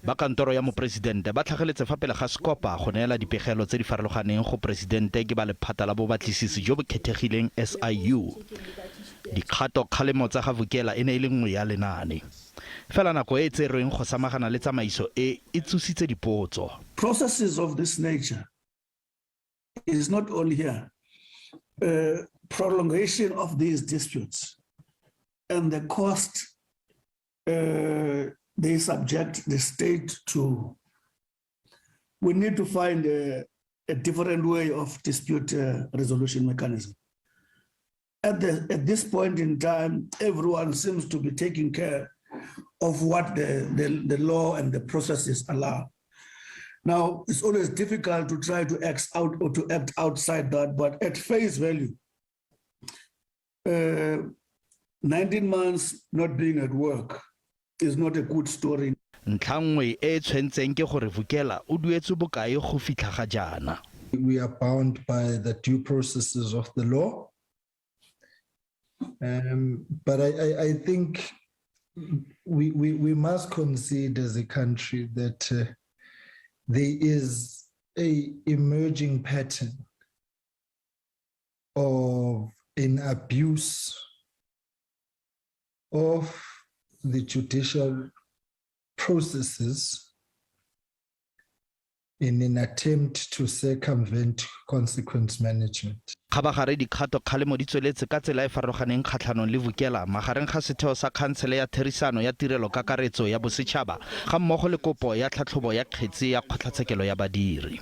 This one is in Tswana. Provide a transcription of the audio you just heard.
Ba kantoro ya moporesidente ba tlhageletse fa pele ga Scopa go neela dipegelo tse di farologaneng go poresidente ke ba lephata la bobatlisisi jo bo khethegileng, SIU. Dikgato kgalemo tsa ga Vukela e ne e le nngwe ya lenaane. Fela nako e e tserweng go samagana le tsamaiso e e tsositse dipotso. Processes of this nature is not only here. Prolongation of these disputes and the cost they subject the state to. We need to find a different way of dispute resolution mechanism. At this point in time, everyone seems to be taking care of what the law and the processes allow. Now, it's always difficult to try to act out or to act outside that, but at face value, 19 months not being at work is not a good story. Ntlha nngwe e e tshwentseng ke gore Vukela o duetswe bokae go fitlha ga jaana. We are bound by the due processes of the law. But I think we must concede as a country that there is a emerging pattern of an abuse of the judicial processes in an attempt to circumvent consequence management. Kgabagare dikgato kgalemo di tsweletse ka tsela e farologaneng kgatlhanong le Vukela magareng ga setheo sa khansele ya therisano ya tirelo kakaretso ya bosetšhaba ga mmogo le kopo ya tlhatlhobo ya kgetse ya kgotlatshekelo ya badiri.